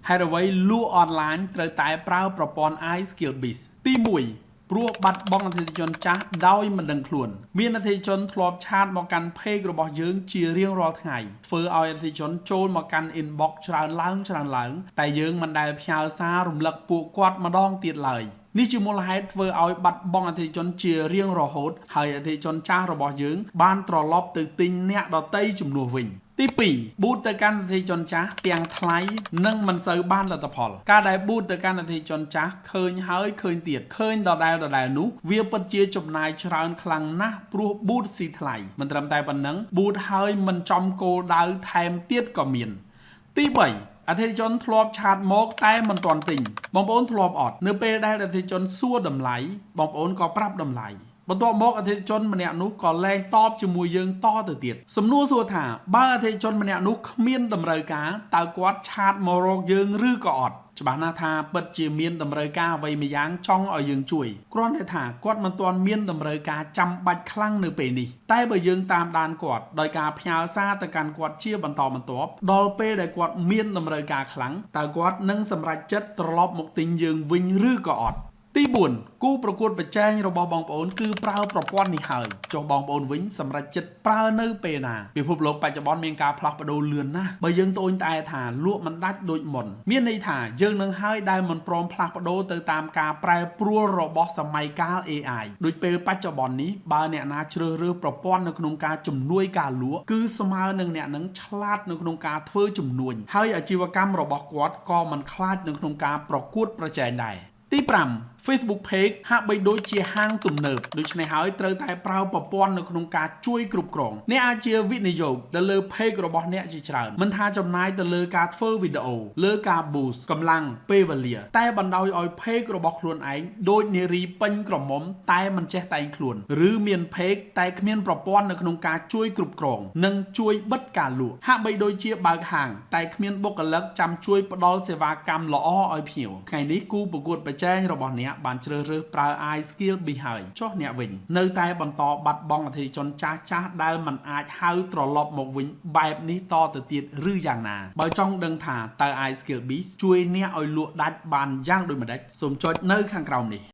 ហេតុអ្វីលក់អនឡាញត្រូវតែប្រើប្រព័ន្ធ iSkill Biz ទី1ព្រោះបាត់បង់អតិថិជនចាស់ដោយមិនដឹងខ្លួនមានអតិថិជនធ្លាប់chat មកកាន់ page របស់យើងជារៀងរាល់ថ្ងៃធ្វើឲ្យអតិថិជនចូលមកកាន់ inbox ច្រើនឡើងច្រើនឡើងតែយើងមិនដែលផ្ញើសាររំលឹកពួកគាត់ម្ដងទៀតឡើយនេះជាមូលហេតុធ្វើឲ្យបាត់បង់អតិថិជនជារៀងរហូតហើយអតិថិជនចាស់របស់យើងបានត្រឡប់ទៅទិញអ្នកដទៃជំនួសវិញទី2 boost ទៅកាន់អតិថិជនចាស់ទាំងថ្លៃនិងមិនសូវបានលទ្ធផលការដែល boost ទៅកាន់អតិថិជនចាស់ឃើញហើយឃើញទៀតឃើញដដែលដដែលនោះវាពិតជាចំណាយច្រើនខ្លាំងណាស់ព្រោះ boost ស៊ីថ្លៃមិនត្រឹមតែប៉ុណ្ណឹង boost ហើយមិនចំគោលដៅថែមទៀតក៏មានទី3អតិថិជនធ្លាប់chat មកតែមិនទាន់ទិញបងប្អូនធ្លាប់អត់នៅពេលដែលអតិថិជនសួរតម្លៃបងប្អូនក៏ប្រាប់តម្លៃបន្ទាប់មកអតិថិជនម្នាក់នោះក៏លែងតបជាមួយយើងតទៅទៀតសំណួរសួរថាបើអតិថិជនម្នាក់នោះគ្មានតម្រូវការតើគាត់chat មករកយើងឬក៏អត់ច្បាស់ណាស់ថាពិតជាមានតម្រូវការអ្វីមួយយ៉ាងចង់ឲ្យយើងជួយគ្រាន់តែថាគាត់មិនទាន់មានតម្រូវការចាំបាច់ខ្លាំងនៅពេលនេះតែបើយើងតាមដានគាត់ដោយការផ្ញើសារទៅកាន់គាត់ជាបន្តបន្ទាប់ដល់ពេលដែលគាត់មានតម្រូវការខ្លាំងតើគាត់នឹងសម្រេចចិត្តត្រឡប់មកទិញយើងវិញឬក៏អត់ទី4គូប្រកួតប្រជែងរបស់បងប្អូនគឺប្រើប្រព័ន្ធនេះហើយចុះបងប្អូនវិញសម្រេចចិត្តប្រើនៅពេលណាពិភពលោកបច្ចុប្បន្នមានការផ្លាស់ប្ដូរលឿនណាស់បើយើងត្អូញត្អែថាលក់មិនដាច់ដូចមុនមានន័យថាយើងនឹងហើយដែលមិនព្រមផ្លាស់ប្ដូរទៅតាមការប្រែប្រួលរបស់សម័យកាល AI ដូចពេលបច្ចុប្បន្ននេះបើអ្នកណាជ្រើសរើសប្រព័ន្ធនៅក្នុងការជំនួយការលក់គឺស្មើនឹងអ្នកនឹងឆ្លាតនៅក្នុងការធ្វើជំនួញហើយអាជីវកម្មរបស់គាត់ក៏មិនខ្លាចនៅក្នុងការប្រកួតប្រជែងដែរទី5 Facebook Page ហាក់បីដូចជាហាងទំនើបដូច្នេះហើយត្រូវតែប្រើប្រព័ន្ធនៅក្នុងការជួយគ្រប់គ្រងអ្នកអាចជាវិនិយោគទៅលើ Page របស់អ្នកជាច្រើនមិនថាចំណាយទៅលើការធ្វើវីដេអូលើការ boost កម្លាំងពេលវេលាតែបណ្ដោយឲ្យ Page របស់ខ្លួនឯងដូចនារីពេញក្រមុំតែមិនចេះតែងខ្លួនឬមាន Page តែគ្មានប្រព័ន្ធនៅក្នុងការជួយគ្រប់គ្រងនិងជួយបិទការលក់ហាក់បីដូចជាបើកហាងតែគ្មានបុគ្គលិកចាំជួយផ្ដល់សេវាកម្មល្អឲ្យភ្ញៀវថ្ងៃនេះគូប្រកួតប្រជែងរបស់អ្នកបានជ្រើសរើសប្រើ iSkill B ហើយចុះអ្នកវិញនៅតែបន្តបាត់បង់អតិថិជនចាស់ចាស់ដែលមិនអាចហៅត្រឡប់មកវិញបែបនេះតទៅទៀតឬយ៉ាងណាបើចង់ដឹងថាតើ iSkill B ជួយអ្នកឲ្យលក់ដាច់បានយ៉ាងដូចម្តេចសូមចុចនៅខាងក្រោមនេះ។